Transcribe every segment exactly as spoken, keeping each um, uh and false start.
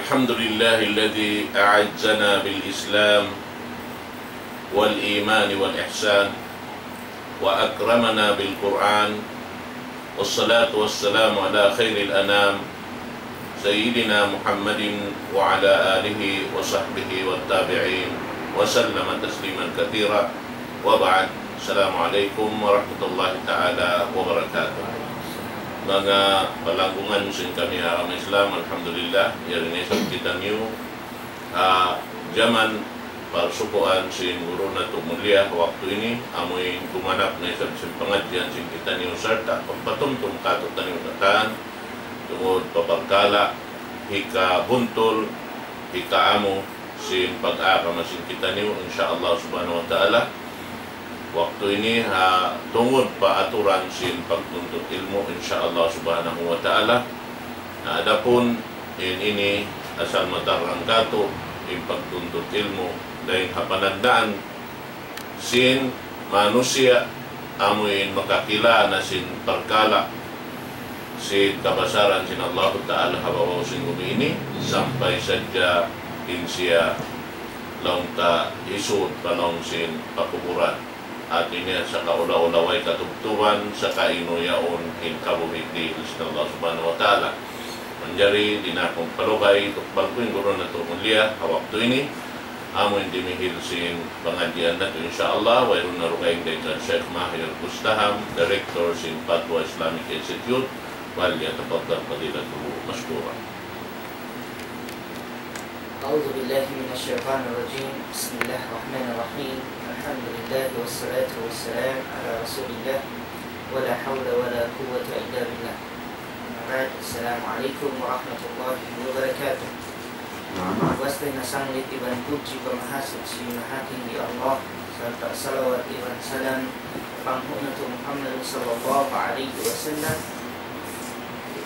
الحمد لله الذي أعزنا بالإسلام والإيمان والإحسان وأكرمنا بالقرآن، والصلاة والسلام على خير الأنام سيدنا محمد وعلى آله وصحبه والتابعين وسلم تسليما كثيرا. وبعد، السلام عليكم ورحمة الله تعالى وبركاته. Manga palanggungan sin kami ha agama Islam, alhamdulillah, yari na isab kitaniyu ha jaman parsukuan sin guru natu' mulia waktu ini, amuin gumanap na isab sin pangadjian sin kitaniyu sarta' pagpatumtum kātu'niyu katan tungud pa parkala' hikabuntul, hikaamu sin pag-agama sin kitaniyu, insya Allah subhanahu wa ta'ala. Waktu ini ha tungud pa aturan sin pagtuntut ilmu', insya Allah subhanahu wa ta'ala. Na adapun in ini asal matarrang kātu' in pagtuntut ilmu', dayn ha panandaan sin manusiya' amuin makakila na sin parkala' sin kabasaran sin Allahu Ta'ala ha babaw sin bumi ini, sampay sadja in siya laung ta isud pa lawm sin pakuburan. Hāti niya sakaula-ula way katubtuban, sakainu yaun in kabuhi' dihil sin Allah Subhanahu wa Ta'ala. Manjari di' na aku palugay, tukbal ku in guru natu' mulia ha waktu ini, amu in dimihil sin pangadjian natu', insya Allah, wayruun na dugaing dayn kan Sheikh Mahir Bustaham, Director sin Fatwa Islamic Institute, فليتفضل فضيلته مشكورا. أعوذ بالله من الشيطان الرجيم. بسم الله الرحمن الرحيم. الحمد لله والصلاة والسلام على رسول الله. ولا حول ولا قوة إلا بالله. أما بعد. السلام عليكم ورحمة الله وبركاته. Puas dayn ha sanglit iban pudji pa Mahasuchi Mahatinggi Allah, sarta' salawat iban salam pa panghu' natu' Muhammadun sallallahu alayhi wasallam.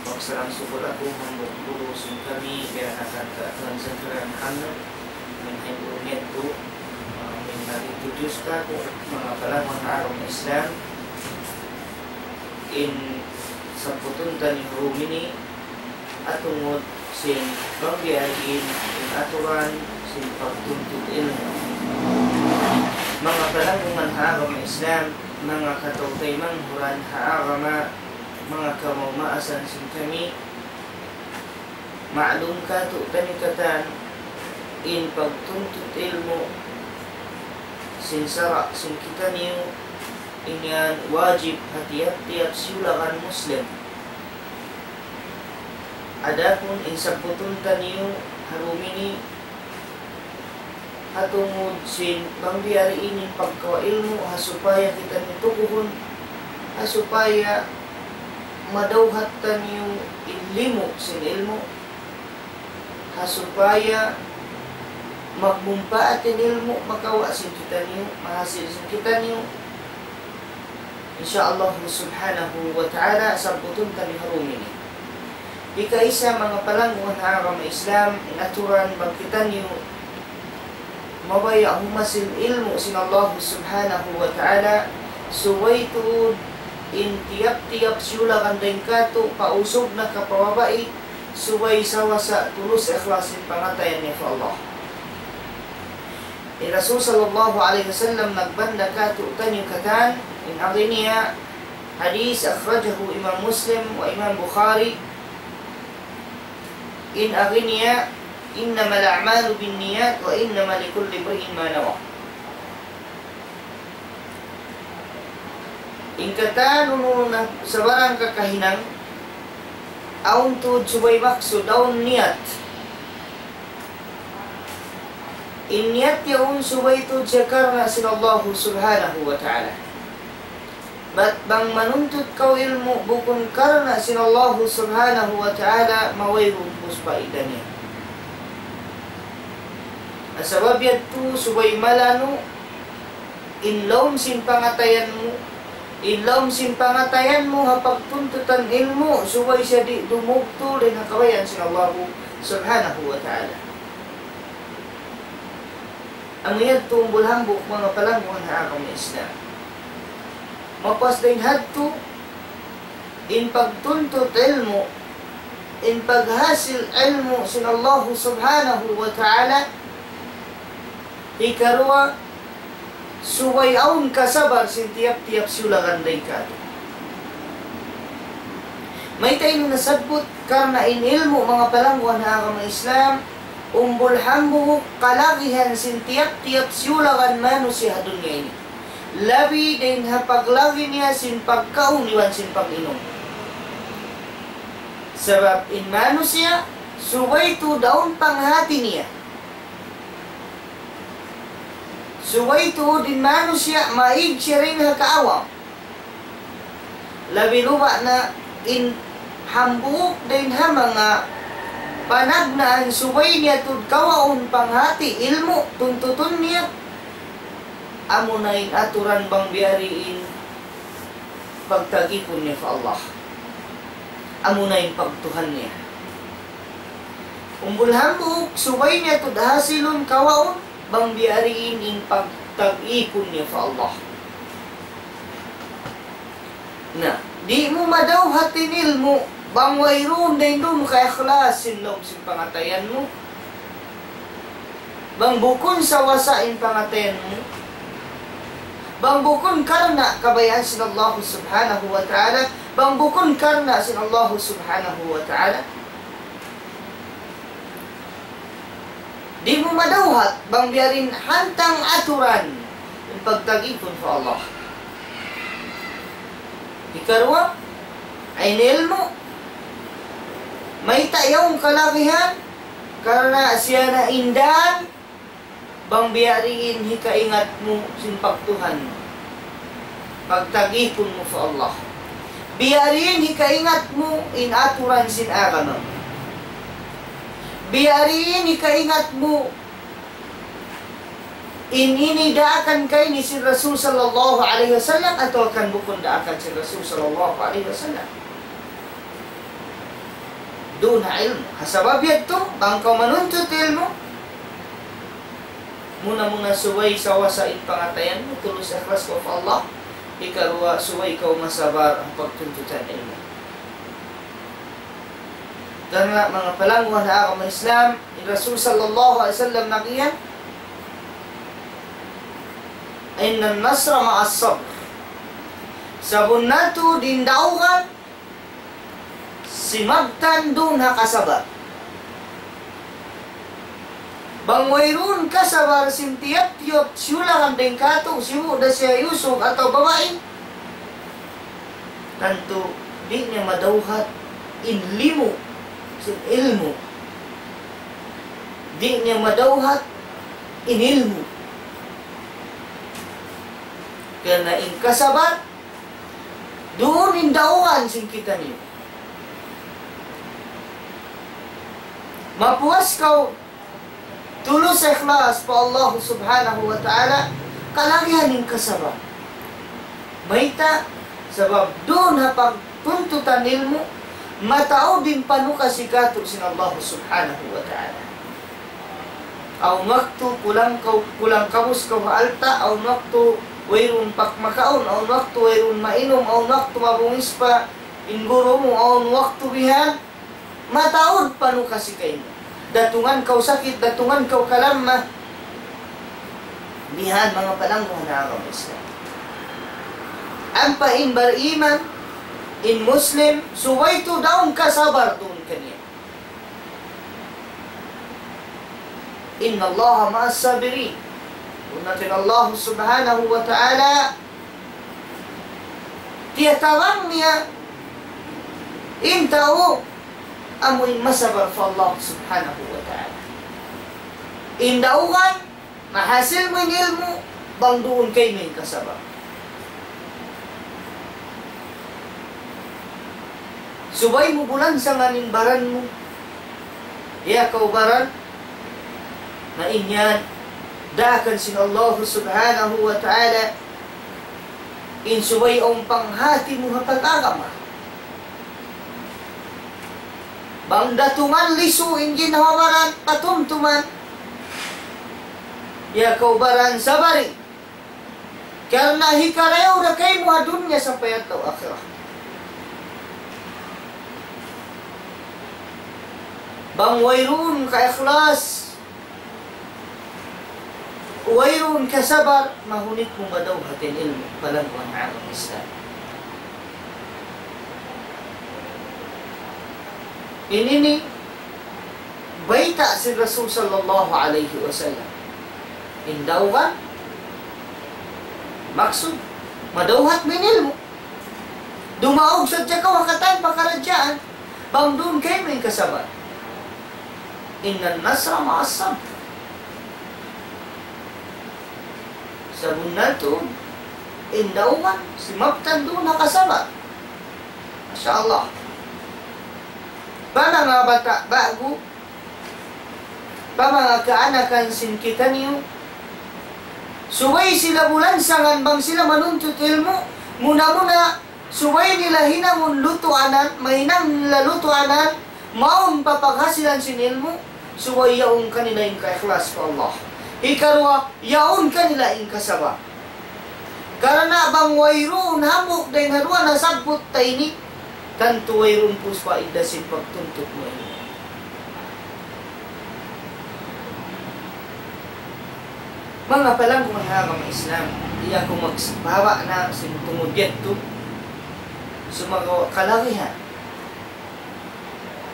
Pagsalam sukul aku hambuuk guru sin kami, biya' na kan Tuan Zakaria Muhammad, amuin ha guru natu', amuin nag-introduce kāku', manga palangguan ha agama Islam, in sabbutun taniyu ha dum ini, ha tungud sin bang biya' diin in aturan sin pagtuntut ilmu'. Manga palangguan ha agama Islam, manga kataw-taymanghuran ha agama, manga kamaas-maasan sin kami, ma'lum kātu'niyu katan, in pagtuntut ilmu' sin sara' sin kitaniyu, in yan wajib ha tiyap-tiyap siyulakan Muslim. Adapun in sabbutun taniyu ha dum ini, ha tungud sin bang biya' diin in pagkawa' ilmu', ha supaya kitaniyu tukuhun, ha supaya madawhat taniyu in limu' sin ilmu', ha supaya magmumpaat in ilmu' makawa' sin kitaniyu, mahasil sin kitaniyu. Insya Allah subhanahu wa ta'ala, sabbutun taniyu ha dum ini. Hikaisa, manga palangguan ha agama Islam, in aturan bang kitaniyu mabaya' humasil ilmu' sin Allah subhanahu wa ta'ala, subay tuud in tiyap-tiyap siyulakan dayn kātu', pa usug na ka pa babai, subay sawasa tulus ikhlas in pangatayan niya pa Allah. In Rasul sallallahu alayhi wasallam nagbanda kātu'niyu katan, in agi niya, hadith akhrajahu Imam Muslim wa Imam Bukhari, in agi niya, إنما الأعمال بالنيات وإنما لكل امرئ ما نوى. In katan unu-unu na sabarang kakahinang, awn tuud subay maksud, awn niyat. In niyat yaun subay tuud siya karna' sin Allahu subhanahu wa ta'ala. Bat bang manuntut kaw ilmu' bukun karna' sin Allahu subhanahu wa ta'ala, maway rumpus paida niya. Sabab yadtu subay malanu' in lawm sin pangatayan mu, in lawm sin pangatayan mu ha pagtuntutan ilmu', subay siya di' dumugtul dayn ha kabayaan sin Allahu subhanahu wa ta'ala. Amu yadtu umbul hambuuk manga palangguan ha agama Islam. Mapuas dayn hadtu, in pagtuntut ilmu', in paghasil ilmu' sin Allah Subhanahu wa Ta'ala. Hikaruwa, subay awn kasabar sin tiyap-tiyap siyulagan dayn kātu'. Mayta' ini nasabbut? Karna' in ilmu', manga palangguan ha agama Islam, umbul hambuuk kalagihan sin tiyap-tiyap siyulagan manusiya' ha dunya ini. Labi dayn ha paglagi niya sin pagkaun iban sin pag-inum. Sabab in manusiya', subay tuud awn panghati niya. Subay tuud in manusiya' maig siya dayn ha kaawam. Labi luba' na in hambuuk dayn ha manga panagnaan, subay niya tuud kawaun panghati, ilmu', tuntutun niya. Amuna in aturan bang biya' diin pagtag-ipun niya pa Allah. Amuna in pagtuhan niya. Umbul hambuuk, subay niya tuud hasilun, kawaun, bang biya' diin in pagtag-ipun niya pa Allah. Na, di' mu madawhat in ilmu', bang wayruun dayn duun kaikhlas sin lawm sin pangatayan mu. Bang bukun sawasa in pangatayan mu. Bang bukun karna' kabayaan sin Allah Subhanahu wa Ta'ala. Bang bukun karna' sin Allah Subhanahu wa Ta'ala. Di' mu madawhat bang biya' diin hantang aturan in pagtag-ipun pa Allah. Hikaruwa, in ilmu'. Mayta' yaun kalagihan? Karna' siya na in dan bang biya' diin hikaingat mu sin pagtuhan mu, pagtag-ipun mu pa Allah. Biya' diin hikaingat mu in aturan sin agama mu. Biya' diin hikaingat mu in ini daakan ka ini sin Rasul sallallahu alayhi wasallam atawa kan bukun daakan sin Rasul sallallahu alayhi wasallam. Duun ha ilmu'. Ha sabab yadtu, bang kaw manuntut ilmu', muna-muna subay sawasa in pangatayan mu, tulus ikhlas kaw pa Allah, hikaruwa subay kaw masabar ha pagtuntutan ilmu'. Karna' manga palangguan ha agama Islam, in Rasul sallallahu alayhi wasallam nag-iyan, إن النصر مع الصبر. Sabunnal tuud in daugan, simabtan duun ha kasabar. Bang wayruun kasabar sin tiyap-tiyap siyulagan dayn kātu', sibu' da siya usug atawa babai, tantu di' niya madawhat in limu' sin ilmu'. Di' niya madawhat in ilmu'. Karna' in kasabar, duun in daugan sin kitaniyu. Mapuas kaw tulus ikhlas pa Allah Subhanahu wa Ta'ala, kalagihan in kasabar. Mayta'? Sabab duun ha pagtuntutan ilmu', mataud in panukasi kātu' sin Allah Subhanahu wa Ta'ala. Awn waktu kulang kaw, kulang kabus kaw ha alta', awn waktu wayruun pa makaun, awn waktu wayruun mainum, awn waktu mabungis pa in guru mu, awn waktu bihan, mataud panukasi kaymu. Datungan kaw sakit, datungan kaw kalamma. Bihan manga palangguan ha agama Islam. Ampa in bariman, in Muslim, subay tuud awn kasabar duun kaniya. إن الله مع الصابرين. Bunnal in Allah Subhanahu wa Ta'ala, tiyatabang niya in tau amu in masabar pa Allah Subhanahu wa Ta'ala. In daugan, mahasil mu in ilmu', bang duun kaymu in kasabar. Subay mu bulansangan in baran mu. Ya kaw baran, na in yan, daakan sin Allah Subhanahu wa Ta'ala, in subay awn panghati mu ha pag-agama. Bang datungan lisu in ginhawa-baran, patumtuman. Ya kaw baran, sabari. Karna' hikarayaw da kaymu ha dunya sampay adlaw akhirat. Bang wayruun kaikhlas, wayruun kasabar, mahunit mu madawhat in ilmu', palangguan ha agama Islam. Ini ini bayta' sin Rasul sallallahu alayhi wasallam. In dawhan, maksud, madawhat mu in ilmu'. Dumaug sadja kaw ha katan pakaradjaan, bang duun kaymu in kasabar. إن النصر مع الصبر. Sabunnal tuud, in dawhan, simabtan duun ha kasabar. Masha Allah. Pa manga bata' ba'gu, pa manga kaanakan sin kitaniyu, subay sila bulansangan bang sila manuntut ilmu', muna-muna, subay nila hinangun lutuanan, mahinang nila lutuanan, mawn pa paghasilan sin ilmu', subay yaun kanila in kaikhlas pa Allah. Hikaruwa, yaun kanila in kasabar. Karna' bang wayruun hambuuk dayn ha duwa nasabbut ta ini, tantu wayruun pus paidda sin pagtuntut mu ini. Manga palangguan ha agama Islam, di' aku magsipawa' na sin tungud yadtu, sumagawa' kalagihan.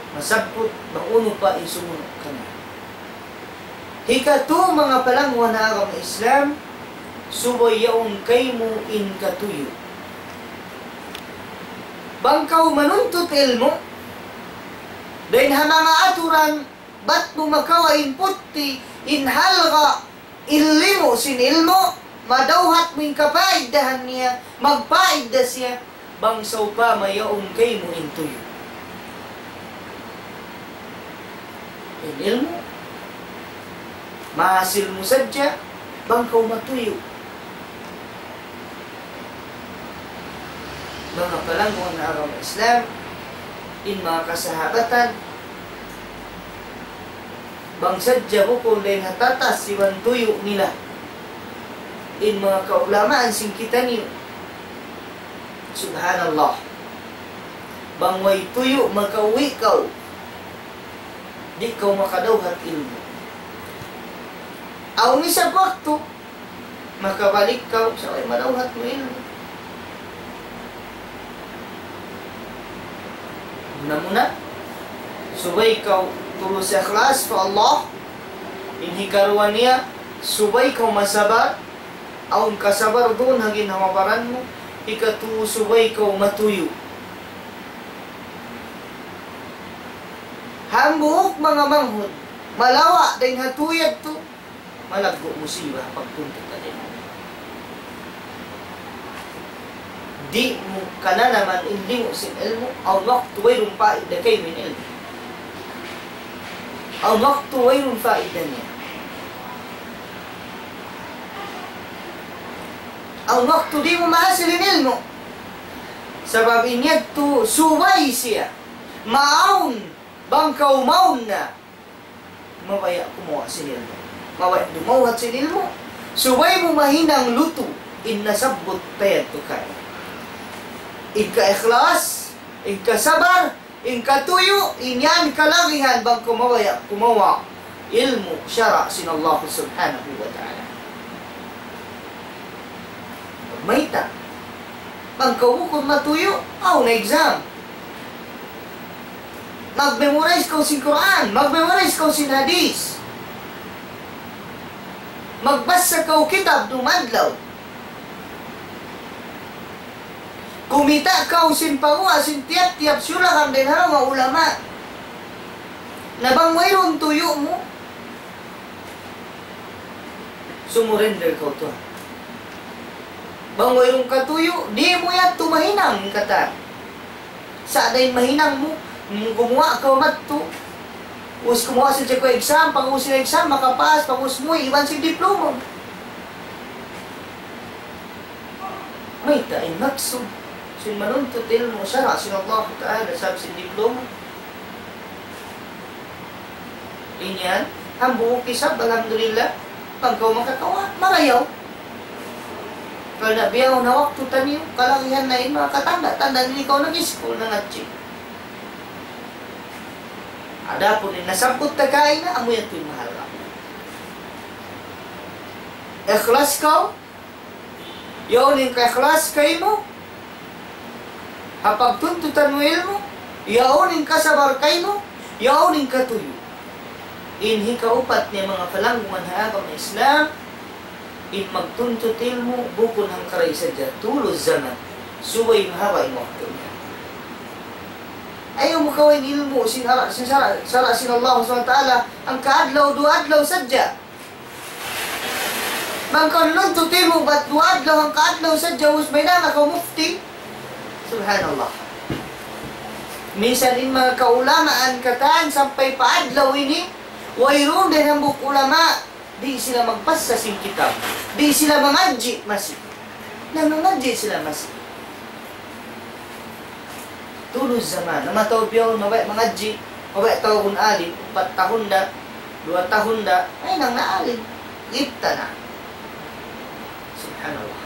Masabbut bang unu pa in sumunu' kaniya. Hikatu, manga palangguan ha agama Islam, subay yaun kaymu in katuyu'. Bang kaw manuntut ilmu', dayn ha manga aturan, bat mu makawa' in putti', in halga', in limu' sin ilmu', madawhat mu in kapaiddahan niya, magpaidda siya, bang sawpama yaun kaymu in tuyu'. In ilmu', mahasil mu sadja, bang kaw matuyu'. Manga palangguan ha agama Islam, in manga kasahabatan, bang sadja bukun dayn ha tatas iban tuyu' nila in manga kaulamaan sin kitaniyu. Subhanallah. Bang way tuyu', makauwi' kaw. Di' kaw makadawhat ilmu'. Awn isab waktu, makabalik kaw, sa' way madawhat mu ilmu'. Muna-muna, subay kaw tulus ikhlas pa Allah. In hikaruwa niya, subay kaw masabar. Awn kasabar duun ha ginhawa-baran mu. Hikatu, subay kaw matuyu'. Hambuuk manga manghud, malawa' dayn ha tuyu' yadtu, malaggu' musiba pagtuntut ha ilmu'. Di' mu kananaman in limu' sin ilmu', awn waktu wayruun paidda kaymu in ilmu'. Awn waktu wayruun paidda niya. Awn waktu di' mu mahasil in ilmu'. Sabab in yadtu subay siya. Maawn, bang kaw mawn na. Mabaya' kumuha' sin ilmu'. Mabaya' dumawhat sin ilmu'. Subay mu mahinang lutu' in nasabbut ta yadtu kaniya. In kaikhlas, in kasabar, in katuyu', in yan kalagihan bang kaw mabaya' kumuha' ilmu' sara' sin Allah Subhanahu wa Ta'ala. Mayta'? Bang kaw bukun matuyu', awn na exam. Mag-memorize kaw sin Qur'an, mag-memorize kaw sin hadith. Magbasa kaw kitab dumadlaw. Kumita' kaw sin panguha' sin tiyap-tiyap siyulakan dayn ha manga ulama. Na bang wayruun tuyu' mu, sumurrender kaw tuwan. Bang wayruun katuyu', di' mu yadtu mahinang katan. Sa' da in mahinang mu, gumuwa' kaw madtu. Ubus gumuwa' sadja kaw exam, pag-ubus sin exam, makapass, pag-ubus mu, iban sin diploma. Mayta' in maksud sin manuntut ilmu' sara' sin Allah Ta'ala sabab sin diploma? In yan, hambuuk isab, alhamdulillah, bang kaw makakawa', marayaw. Karna' bihaun ha waktu taniyu, kalagihan na in manga katanda-tanda, di' kaw nag-iskul, nangadji'. Adapun in nasabbut ta kaina, amu yadtu in mahalga'. Ikhlas kaw, yaun in kaikhlas kaymu, ha pagtuntutan mu ilmu', yaun in kasabar kaymu, yaun in katuyu'. In hikaupat niya manga palanggungan ha agama Islam, in magtuntut ilmu' bukun hangkaray sadja, tulus zaman, subay mahaba' in waktu niya. Ayaw mu kawin ilmu' sin sara', sin sara', sara' sin Allah Subhanahu wa Ta'ala, hangka adlaw, duwa adlaw sadja. Bang kaw nuntut ilmu' bat duwa adlaw, hangka adlaw sadja, ubus mahinang na kaw mufti. Subhanallah. Minsan in manga kaulamaan katan sampay pa adlaw ini, wayruun da in hambuuk ulama, di' sila magbassa sin kitab, di' sila mangadji' masi. Na mangadji' sila masi. Tulus zaman, na mataud bihaun, mabaya' mangadji', mabaya' tawagun alim, upat tahun da, duwa tahun da, mahinang na alim. Ipta na. Subhanallah.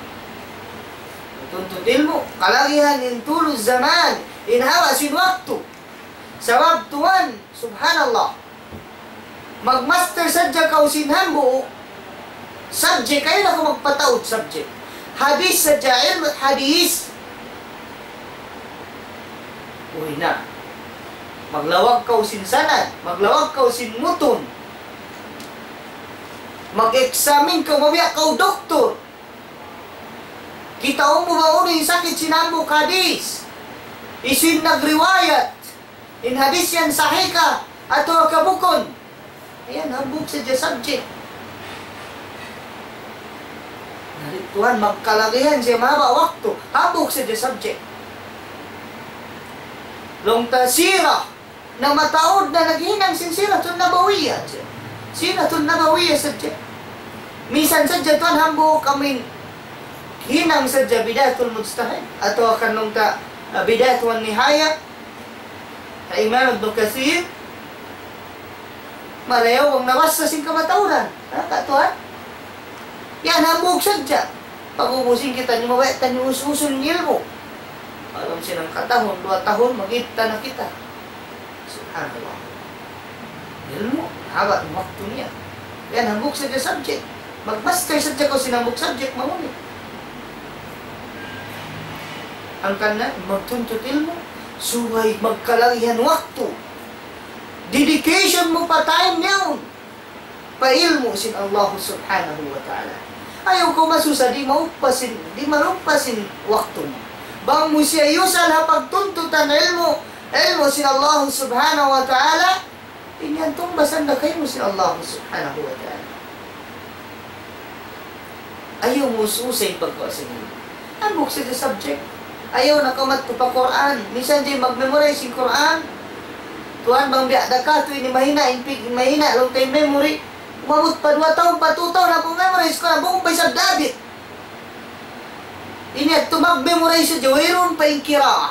Tuntut ilmu', kalagihan in tulus zaman, in haba' sin waktu. Sabab tuwan, subhanallah. Magmaster sadja kaw sin hambuuk subject, ayaw na kaw magpataud subject. Hadith sadja, ilmu' hadith. Uy na. Maglawag kaw sin sanad, maglawag kaw sin mutun. Mag-examine kaw, mabiya' kaw doktor. Kitaun mu ba unu in sakit sin hambuuk hadith? Hisiyu in nagriwayat? In hadith yan sahih ka atawa ka bukun? Ayan, hambuuk sadja subject. Na, tuwan, magkalagihan siya mahaba' waktu. Hambuuk sadja subject. Laung ta sira, na mataud na naghinang sin Siratun Nabawiyah. Siratun Nabawiyah sadja. Minsan sadja tuwan hambuuk, amin, hinang sadja Bidayatul Mujtahid, atawa kan laung ta, ah, Bidayah wan Nihayah, ha Imam Ibn Kathir, marayaw bang nabassa sin kamatauran. Ha, katuan? Yan, hambuuk sadja. Pag-ubus in kita, di' mabaya' taniyu us-usun in ilmu'. Alam sin hangka tahun, duwa tahun, mag-ipta na kita. Subhanallah. Ilmu', haba' in waktu niya. Yan, hambuuk sadja subject. Mag-master sadja kaw sin hambuuk subject, mahuli. Hangkan na, magtuntut ilmu', subay magkalagihan waktu. Dedication mu pa time niya yaun pa ilmu' sin Allah Subhanahu wa Ta'ala. Ayaw kaw masusa, di' mauppa sin, di' mauppa sin waktu mu. Bang mu siya iyusal ha pagtuntutan ilmu', ilmu' sin Allah Subhanahu wa Ta'ala, in yan tumbasan da kaymu sin Allah Subhanahu wa Ta'ala. Ayaw mu usa-usa in pagkuha sin ilmu'. Hambuuk sadja subject. Ayaw na kaw madtu pa Qur'an. Minsan di' mag-memorize sin Qur'an. Tuwan, bang biya' da katu' ini mahina', in pig-, mahina' laung ta in memory. Umabut pa duwa tahun, pa tū tahun, aku memorize ku na, bukun pa isab dabit. Ini yadtu mag-memorize sadja, wayruun pa in qiraah.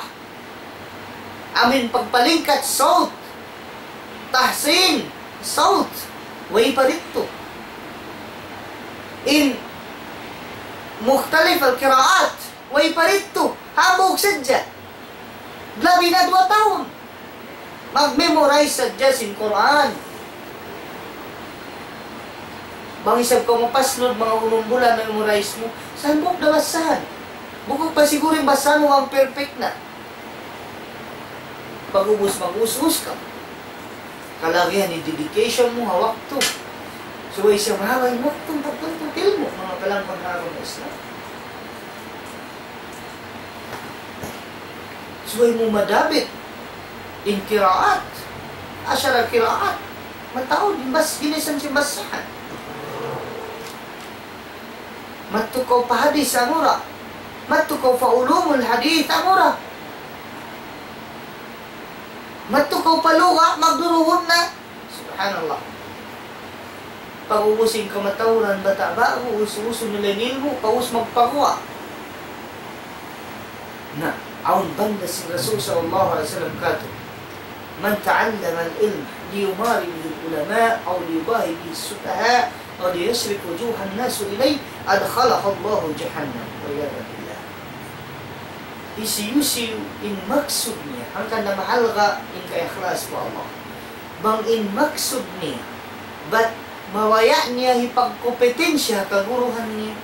Amin pagpalingkat sawt, tahsin sawt, way pa didtu. In mukhtalif al-qiraat, way pa didtu. Hambuuk sadja. Labi na duwa tahun. Mag-memorize sadja sin Qur'an. Bang isab kaw mapasnud, manga unum bulan na memorize mu, sa' hambuuk da bassahan. Bukun pa siguru in bassahan mu bang perfect na. Pag-ubus mag-us-us kaw. Kalagihan in dedication mu ha waktu. Subay siya mahaba' in waktu pagtuntut ilmu', manga palangga' ha agama Islam. Subay mu madabit in qiraat, ashara qiraat. Mataud in bas-, ginisan sin bassahan. Madtu kaw pa hadith, amura. Madtu kaw pa ulumul hadith, amura. Madtu kaw pa lugha, magduruhun na. Subhanallah. Pag-ubus in kamatauran, bata' ba'gu, us-usun nila in ilmu', paus magpaguwa'. Na, awn banda sin Rasul sallallahu alayhi wasallam katu', من تعلم العلم ليماري به العلماء أو ليباهي به السفهاء أو ليصرف وجوه الناس إليه أدخله الله جهنم والعياذ بالله. Hisiyu-siyu in maksud niya, hangkan na mahalga' in kaikhlas pa Allah. Bang in maksud niya, bat mabaya' niya hipagkompetensya ha kaguruhan niya,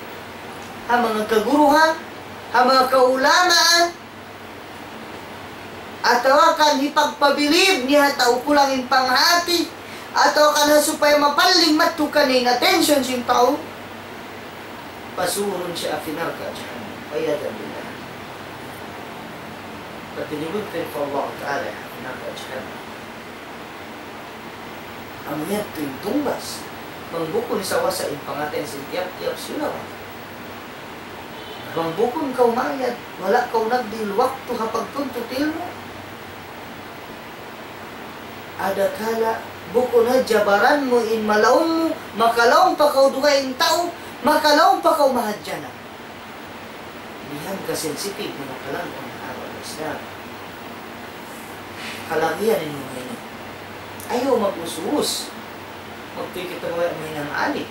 ha manga kaguruhan, ha manga kaulamaan, atawa kan hipagpabilib niya ha tau kulang in panghati, atawa kan ha supaya mapalling madtu kaniya in attention sin tau, pasurun siya ha narka' jahannam. Wal iyadhu billah. Patilibut pa Allah Ta'ala ha narka' jahannam. Amu yadtu in tungbas. Bang bukun sawasa in pangatayan sin tiyap-tiyap sila. Bang bukun kaw mayad, wala' kaw nagdihil waktu ha pagtuntut ilmu'. Adakala bukun hadja baran mu in malaung mu, makalaung pa kaw dugaing tau, makalaung pa kaw mahadjana'. Bihan ka sensitive, manga palangga' ha agama Islam. Kalagihan in manga ini. Ayaw mag-us-us. Magtuy kita mabaya' mahinang alim.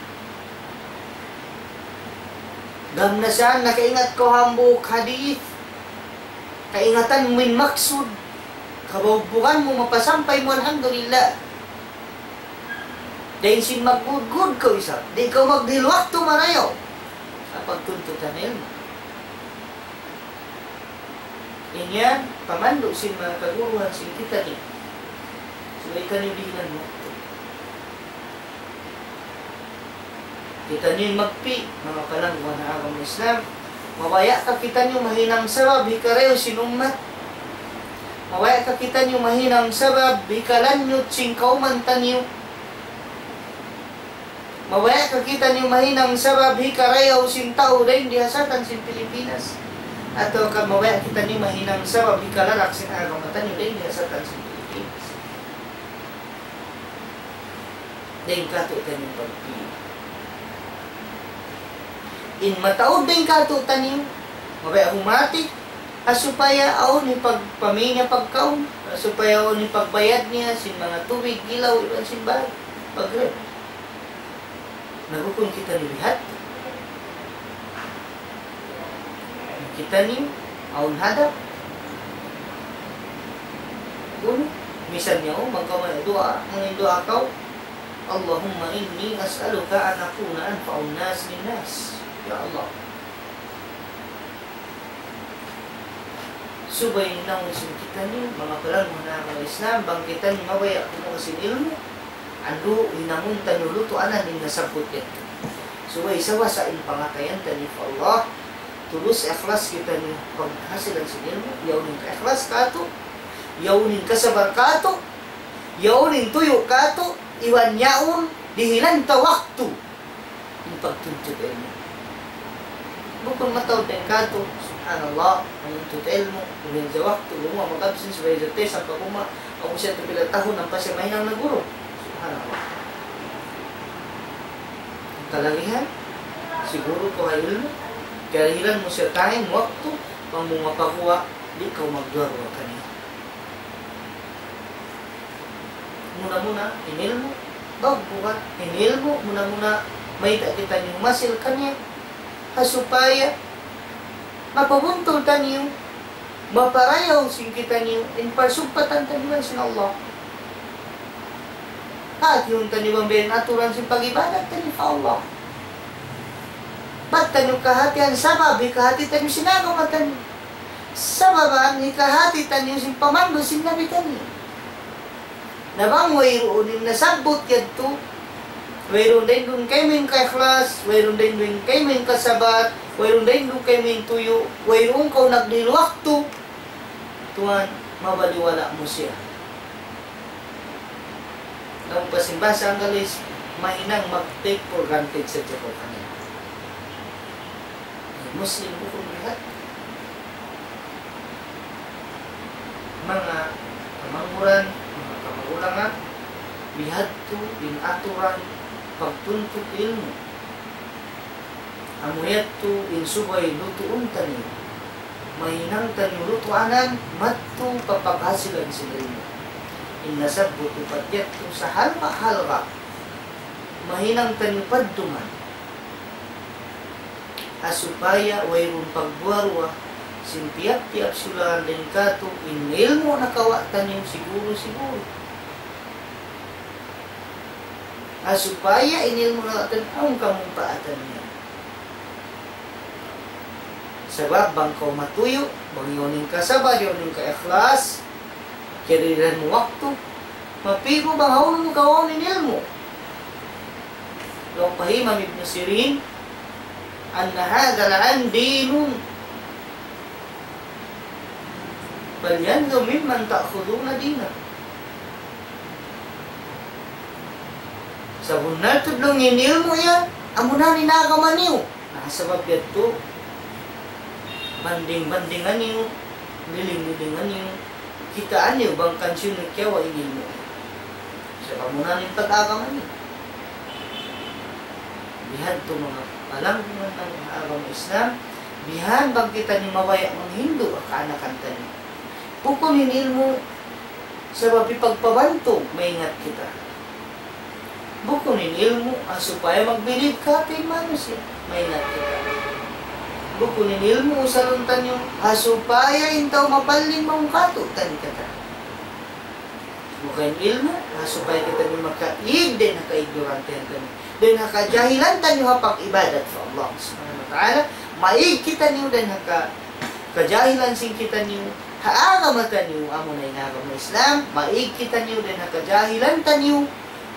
Gam na saan nakaingat kaw hambuuk hadith. Kaingatan mu in maksud. Kabugbugan mu mapasampay mu, alhamdulillah. Dayn sin maggudgud kaw isab. Di' kaw magdihil waktu marayaw ha pagtuntut ilmu'. In yan, pamandu' sin manga kaguruhan sin kitaniyu. Subay kitaniyu dihilan waktu. Kitaniyu in magpi', manga palangga' ha agama Islam. Mabaya' ka kitaniyu mahinang sabab hikarayaw sin ummat. Mabaya' ka kitaniyu mahinang sabab hikalanyut sin kawman taniyu. Mabaya' ka kitaniyu mahinang sabab hikarayaw sin tau dayn di ha satan sin Pilipinas. Atawa ka mabaya' kitaniyu mahinang sabab hikalarak sin agama taniyu dayn di ha satan sin Pilipinas. Dayn kātu'niyu pagpī'. In mataud dayn kātu'niyu, mabaya' humati, ha supaya awn hipagpamī niya pagkaun, ha supaya awn hipagbayad niya sin manga tubig, ilaw, iban sin bag-, pag-rent. Na bukun kitaniyu lihat. Kitaniyu, awn hadap. Kunu', misan niya, oh, magkamay duwaa, mangayu' duwaa kaw. اللهم إني أسألك أن أكون أنفع الناس للناس. Ya Allah. Subay hinangun sin kitaniyu, manga palangga' ha agama Islam, bang kitaniyu mabaya' kumuha sin ilmu', andu' hinangun taniyu lutuanan in nasabbut yadtu. Subay sawasa in pangatayan taniyu pa Allah, tulus ikhlas kitaniyu paghasilan sin ilmu', yaun in kaikhlas kātu', yaun in kasabar kātu', yaun in tuyu' kātu', iban yaun dihilan ta waktu in pagtuntut ilmu'. Bukun mataud dayn kātu', subhanallah, manuntut ilmu', bukun hadja waktu, gumuwa' mag-absent, subay hadja test, ampa gumuwa', awn siya pila tahun, ampa siya mahinang na guru. Subhanallah. In kalagihan, siguru kaw ha ilmu', kalagihan mu siya time, waktu, bang mu mapaguwa', di' kaw magduwa-ruwa kaniya. Muna-muna in ilmu', ba'gu bugat in ilmu', muna-muna mayta' kitaniyu masil kaniya, ha supaya mapabuntul taniyu, maparayaw sin kitaniyu, in parsugpatan taniyu sin Allah. Hātihun taniyu bang biya' diin aturan sin pag-ibadat taniyu pa Allah. Bat taniyu kahātihan sabab hikahāti taniyu sin agama taniyu. Sabab in hikahāti taniyu sin pamandu' sin Nabi taniyu. Na bang wayruun in nasabbut yadtu, wayruun dayn duun kaymu in kaikhlas, wayruun dayn duun kaymu in kasabar, wayruun dayn duun kaymu in tuyu', wayruun kaw nagdihil waktu, tuwan, mabaliwala' mu siya. Laung pa sin bahasa Anggalis, mahinang mag-take for granted sadja kaw kaniya. Muslim bukun biya' hādtu. Manga kamangguran, manga kamag-ulangan, biya' hādtu in aturan pagtuntut ilmu'. Amu yadtu in subay lutuun taniyu. Mahinang taniyu lutuanan, madtu pa paghasilan sin ilmu'. In nasabbut upat yadtu sa halga'-halga'. Mahinang taniyu padduman. Ha supaya wayruun pagduwa-ruwa sin tiyap-tiyap siulahan dayn kātu', in ilmu' nakawa' taniyu siguru-siguru. Ha supaya in ilmu' natu' awn kamumpaatan niya. Sabab bang kaw matuyu', bang yaun in kasabar, yaun in ka-ikhlas, kiyarihilan mu waktu, mapigu bang hawnu mu kawaun in ilmu'. Laung pa Imam Ibn Sirin, أن هذا العلم دين فلينظر ممن تأخذون دينكم. Sabunnal tuud laung in ilmu' yan, amuna in agama niyu. Na, sabab yadtu, banding-bandingan niyu, liling-lilingan niyu, kitaan niyu bang kansiyu niyu kiyawa' in ilmu'. Sabab amuna in pag-agama niyu. Bihadtu manga palanggungan ha agama Islam, bihan bang kitaniyu mabaya' manghindu' ha kaanakan taniyu. Bukun in ilmu', sabab hipagpabantug, maingat kita. Bukun in ilmu', ha supaya magbilib kātu' in manusiya', maingat kita. Bukun in ilmu', usalun taniyu, ha supaya in tau mapaling mawn kātu'niyu kita. Bukun in ilmu', ha supaya kitaniyu makaig dayn ha kaignorantehan taniyu, dayn ha kajahilan taniyu ha pag-ibadat pa Allah Subhanahu wa Ta'ala, maig kitaniyu dayn ha ka-, kajahilan sin kitaniyu ha agama taniyu, amuna in agama Islam, maig kitaniyu dayn ha kajahilan taniyu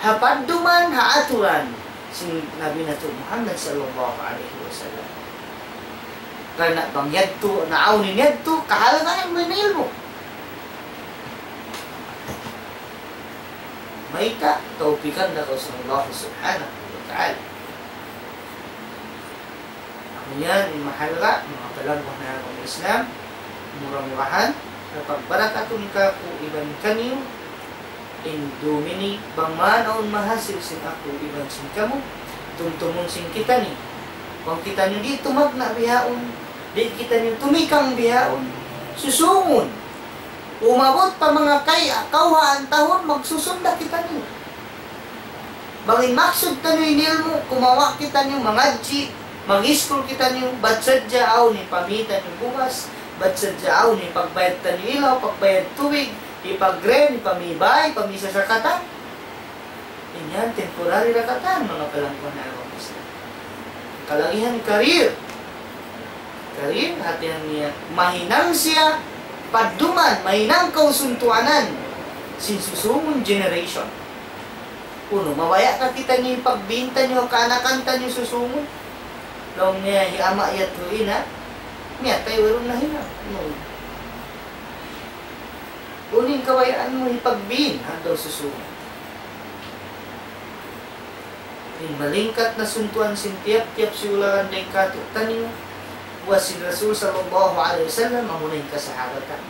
ha padduman, ha aturan sin Nabi natu' Muhammad sallallahu alayhi wasallam. Karna' bang yadtu, naawn in yadtu, kahalgaan mu in ilmu'. Mayta', tawpikan da kaw sin Allah Subhanahu wa Ta'ala. Amu yan in mahalga', manga palanggungan ha agama Islam, mura-murahan, kapagbarakatun kāku' iban kaniyu, in dum ini, bang man awn mahasil sin aku iban sin kamu, tumtumun sin kitaniyu. Bang kitaniyu di' tumagna' bihaun, di' kitaniyu tumikang bihaun, susungun. Umabut pa manga kay-, kawhaan tahun, magsusun da kitaniyu. Bang in maksud taniyu in ilmu', kumawa' kitaniyu, mangadji', mag-iskul kitaniyu, bat sadja awn hipamī taniyu bugas, bat sadja awn hipagbayad taniyu ilaw, pagbayad tubig, hipag-rent, hipamī bāy, hipamī sasakatan. In yan temporary ra katan, manga palanggungan ha agama Islam. Kalagihan career. Career, hātihan niya, mahinang siya, padduman, mahinang kaw suntuanan, sin susungun generation. Unu, mabaya' ka kitaniyu pagbin taniyu, kaanakan taniyu susungun. Laung niya, hi ama' yadtu ina', miyatay wayruun nahinang. Unu. Unu in kabayaan mu hipagbin, ha adlaw susungun. In malingkat na suntuan sin tiyap-tiyap siyulagan dayn kātu'niyu, puas sin Rasul sallallahu alayhi wasallam, amuna in kasahabatan.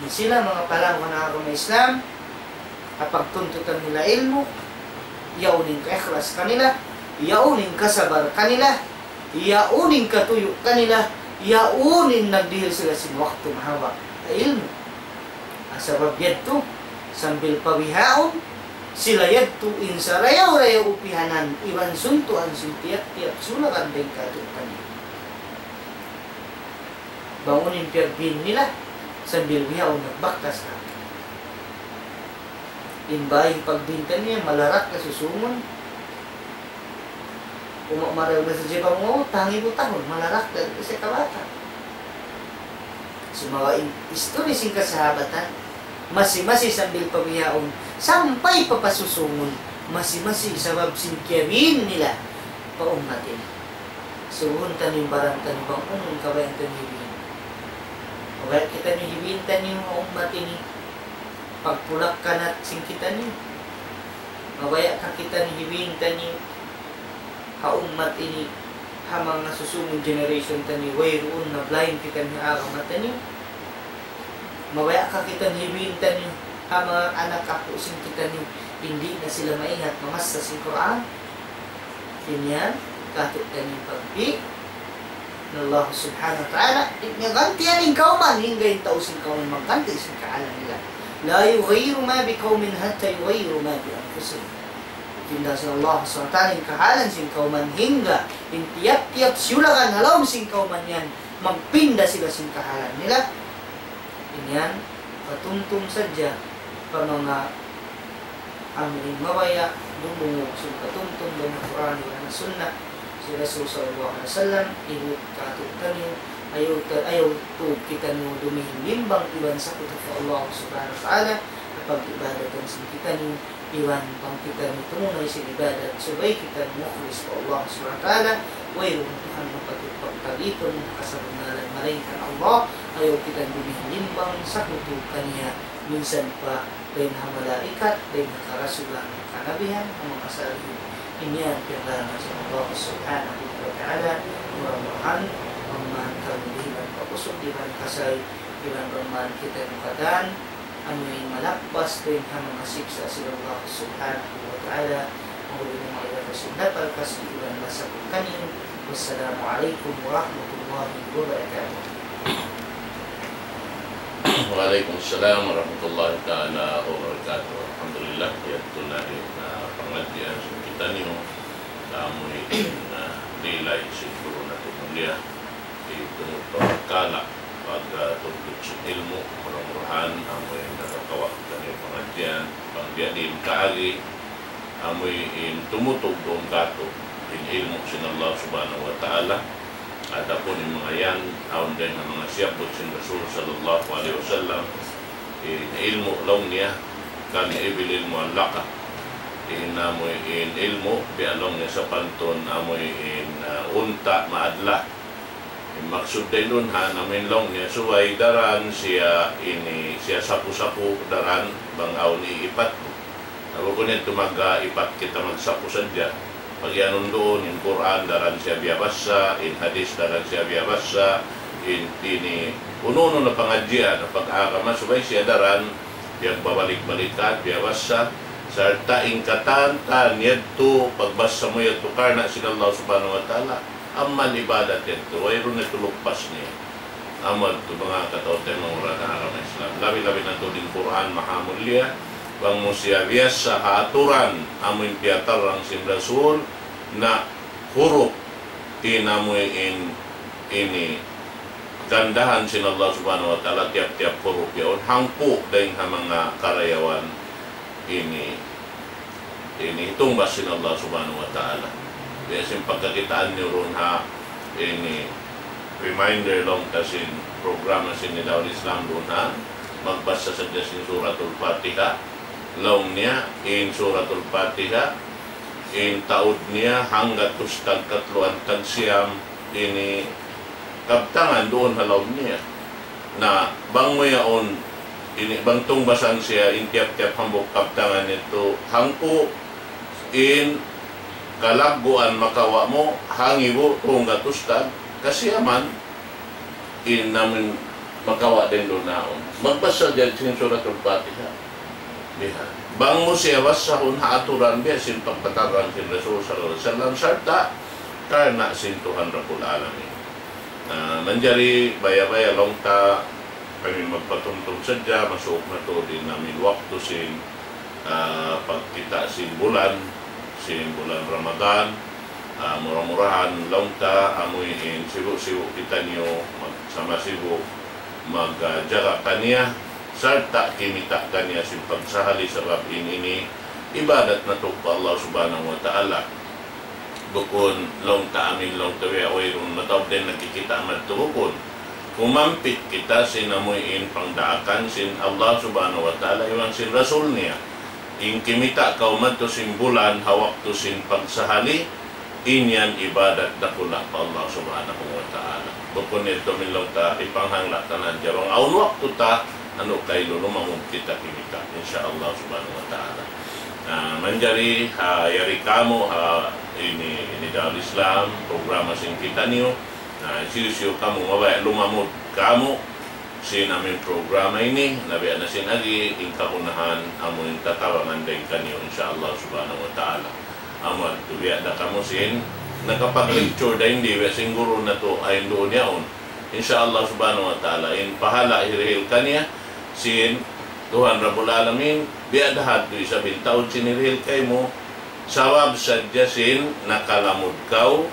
In sila manga palanggungan ha agama Islam, ha pagtuntutan nila ilmu', yaun in kaikhlas kanila, yaun in kasabar kanila, yaun in katuyu' kanila, yaun in nagdihil sila sin waktu mahaba' ha ilmu'. Ha sabab yadtu, sambil pa bihaun, sila yadtu in sarayaw-rayaw upihanan, iban suntuan sin tiyap-tiyap sulagan dayn kātu'niyu. Bang unu in piyagbin nila, sambil bihaun nagbaktas na. In bāy pagbin taniyu, malarak na susungun. Uma' marayaw na sadja bang mau, tangi butahun, malarak na sadja kabata'. Sumagawa' in istorya sin kasahabatan, masi-masi sambil pa bihaun, sampay pa pasusungun, masi-masi sabab sin kiyabin nila pa ummat ini. Subuhun taniyu in baran taniyu bang unu in kabayaan taniyu hibin. Mabaya' kitaniyu hibin taniyu ha ummat ini, pagpulak-kanat sin kitaniyu. Mabaya' ka kitaniyu hibin taniyu ha ummat ini, ha manga susungun generation taniyu, wayruun na blind kitaniyu ha agama taniyu. Mabaya' ka kitaniyu hibin taniyu ha manga anak apu' sin kitaniyu, di' na sila maingat mamassa sin Qur'an. Ini yan, kātu'niyu pagpi' na Allah Subhanahu wa Ta'ala, di' niya gantian in kawman, hangga in tau sin kawman magganti' sin kahalan nila. لا يغير ما بقوم حتى يغيروا ما بأنفسهم. Pinda sin Allah Subhanahu wa Ta'ala in kahalan sin kawman hangga in tiyap-tiyap siyulagan ha lawm sin kawman yan, magpinda sila sin kahalan nila. Ini yan, patumtum sadja pa manga amu in mabaya' dumungug sin patumtum dayn ha Qur'an iban ha Sunnah sin Rasul sallallahu alayhi wasallam, ibut kātu'niyu, ayaw ta-, ayaw tuud kitaniyu dumihimbang iban sakutu pa Allah subhanahu wa ta'ala, ha pag-ibadat sin kitaniyu, iban bang kitaniyu tumunay sin ibadat, subay kitaniyu mukhlis pa Allah subhanahu wa ta'ala, wayruun Tuhan mapatut pagtalitun ha kasabunnalan malaingkan Allah, ayaw kitaniyu dumihimbang sakutu kaniya, minsan pa dayn ha malaikat, dayn ha karasulan, kanabihan, ha manga salihin. Ini in piyaglarangan sin Allah subhanahu wa ta'ala, mura-murahan, bang man kamu dihilan pa kusug, iban kasay, iban bang man kita mukatan, amu in malappas dayn ha manga siksa' sin Allah subhanahu wa ta'ala. Mahuli na manga ila pa sin lapal kasi iban lasa kaniyu. Wassalamu alaykum warahmatullahi wabarakatuh. Wa alaykum assalam warahmatullahi ta'ala wabarakatuh. Alhamdulillah, yadtu na in, ah, pangadjian sin kitaniyu. Amu in, ah, dilay sin guru natu' mulia. Di' tumutupakala pag, ah, tuntut sin ilmu', mura-murahan, amu in nakakawa' kaniyu pangadjian, pangbiya' diin kaagi, amu in tumutug duun kātu' in ilmu' sin Allah subhanahu wa ta'ala. Adapun in manga yan, awn dayn ha manga siyabbut sin Rasul sallallahu alayhi wasallam, in ilmu' laung niya, كان الإبل المعلقة. In amu in ilmu', biya' laung niya sapantun, amu in, ah, unta' maadla. In maksud dayn duun ha, amu in laung niya, subay daran siya ini, siya sapu-sapu daran, bang awn iipat. Na bukun yadtu mag-, ah, ipat kita magsapu sadja. Pag-iyanun duun, in Qur'an daran siya biyabassa, in hadith daran siya biyabassa, in ini, unu-unu na pangadjian, pag-agama, subay siya daran, biyagbabalik-balikan, biyabassa, sarta' in katan-katan yadtu, pagbassa mu yadtu, karna' sin Allah subhanahu wa ta'ala, amal ibadat yadtu, wayruun yadtu luppas niya. Amu yadtu manga kataymanghuran ha agama Islam. Labi-labi na tuud in Qur'an maha mulia. Bang mu siya biyassa ha aturan, amu in piyatarrang sin Rasul, na hurup, in amu in ini, gandahan sin Allah subhanahu wa ta'ala, tiyap-tiyap hurup yaun, hangpu' dayn ha manga karayawan ini, ini tungbas sin Allah subhanahu wa ta'ala. Biya' sin pagkakitaan niyu duun ha, ini reminder laung ta sin programa sin Nidaul Islam duun ha, magbassa sadja sin Suratul Fatiha. Laung niya, in Suratul Fatiha, in taud niya hanggatus tag katluan tag siyam ini kabtangan duun ha lawm niya. Na bang mu yaun, ini bang tungbasan siya in tiyap-tiyap hambuuk kabtangan yadtu, hangpu' in kalagguan makawa' mu, hangibu tunggatus tag kasiyaman, in amu in makawa' dayn duun yaun. Magbassa jari sin Suratul Fatiha. Biha. Bang mu siya bassahun ha aturan biya' sin pagpatarrang sin Rasul sallallahu alayhi wasallam, sarta' karna' sin Tuhan Rabbul Alamin. Na, manjari baya'-baya' laung ta, kami magpatumtum sadja, masuuk na tuud in amu in waktu sin, ah, pagkita' sin bulan, sin bulan Ramadan. Ah, mura-murahan laung ta, amu in sibu'-sibu' kitaniyu, mag-, sama sibu', mag-, ah, jaga kaniya, sarta' kimita' kaniya sin pagsahali, sabab in ini ibadat natu' pa Allah Subhanahu wa Ta'ala. Bukun laung ta amin, laung ta biya' wayruun, mataud dayn nagkikita' madtu, bukun. Kumampit kita sin amu in pangdaakan sin Allah Subhanahu wa Ta'ala iban sin Rasul niya. In kimita' kaw madtu sin bulan ha waktu sin pagsahali, in yan ibadat dakula' pa Allah Subhanahu wa Ta'ala. Bukun yadtu amin laung ta ipanghangla' tanan, jabang awn waktu ta, anu kailu lumamud kita kimita', insya Allah Subhanahu wa Ta'ala. Na, manjari, ha, yari kamu, ha, ini, ini Nidaul Islam, programa sin kitaniyu. Na, hisiyu-siyu kamu, mabaya' lumamud kamu sin amu in programa ini, na biya' na sin agi, in kagunahan, amu in tatabangan dayn kaniyu, insya Allah Subhanahu wa Ta'ala. Amu yadtu biya' da kamu sin nakapag-lecture dayn di, biya' sin guru natu' ayn duun yaun. Insya Allah Subhanahu wa Ta'ala, in pahala' hirihil kaniya sin Tuhan Rabbul Alamin, biya' da hadtu isab in taud sin hirihil kaymu, sabab sadja sin nakalamud kaw,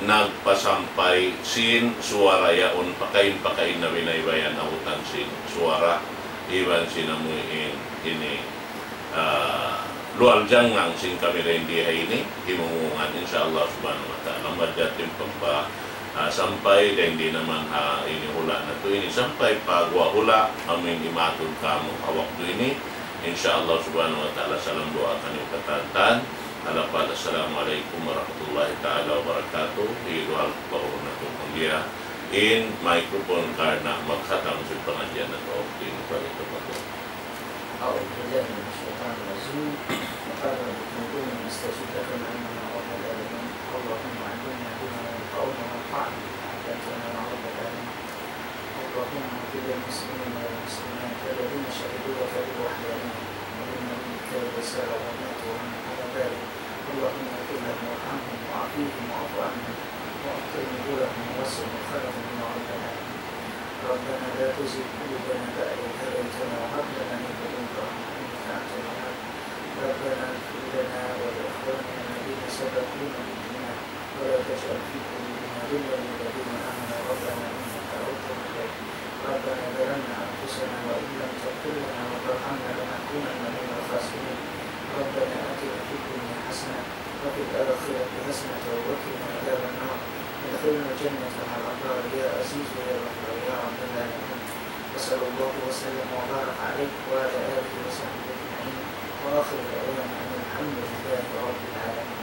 nagpasampay sin suwara yaun, pakain-pakain na binaybayan abutan sin suwara, iban sin amu in ini, ah, lual jangngang sin kami dayn di ha ini, himumungan, insya Allah subhanahu wa ta'ala. Majat in pagpa, ah, sampay, dayn di naman ha ini hula' natu' ini, sampay pa guwa' hula', amu in imatud kamu ha waktu ini, insya Allah subhanahu wa ta'ala, salam duwaa kaniyu katan. Alapal, assalamu alaykum warahmatullahi ta'ala wabarakatuh. Di lual bahun natu' kundiya in microphone karna' magkhatam sin pangadjian natu' ha waktu ini. Balik kepada أعوذ بالله من الشيطان الرجيم. وقال ربكم ادعوني أستجب لكم، إن الله رب العالمين. اللهم علمنا بما ينفعنا وانفعنا بما علمتنا يا رب العالمين. اللهم اغفر للمسلمين والمسلمات الذين شهدوا لك بالوحدانية وللنبي بالرسالة وماتوا وهم على ذلك. اللهم اغفر لهم وارحمهم وعافهم واعف عنهم وأكرم نزلهم ووسع مدخلهم يا رب العالمين. ربنا لا تزغ قلوبنا بعد إذ هديتنا وهب لنا من لدنك رحمة إنك أنت الوهاب. ربنا اغفر لنا ولإخواننا الذين سبقونا بالإيمان ولا تجعل في قلوبنا غلا للذين آمنوا ربنا إنك رءوف رحيم. ربنا ظلمنا أنفسنا وإن لم تغفر لنا وترحمنا لنكونن من الخاسرين. ربنا آتنا في الدنيا حسنة وفي الآخرة حسنة وقنا عذاب النار. أدخلنا الجنة مع الأبرار يا عزيز يا غفار يا رب العالمين. وصلى الله وسلم وبارك عليه وعلى آله وصحبه أجمعين. وآخر دعوانا أن الحمد لله رب العالمين.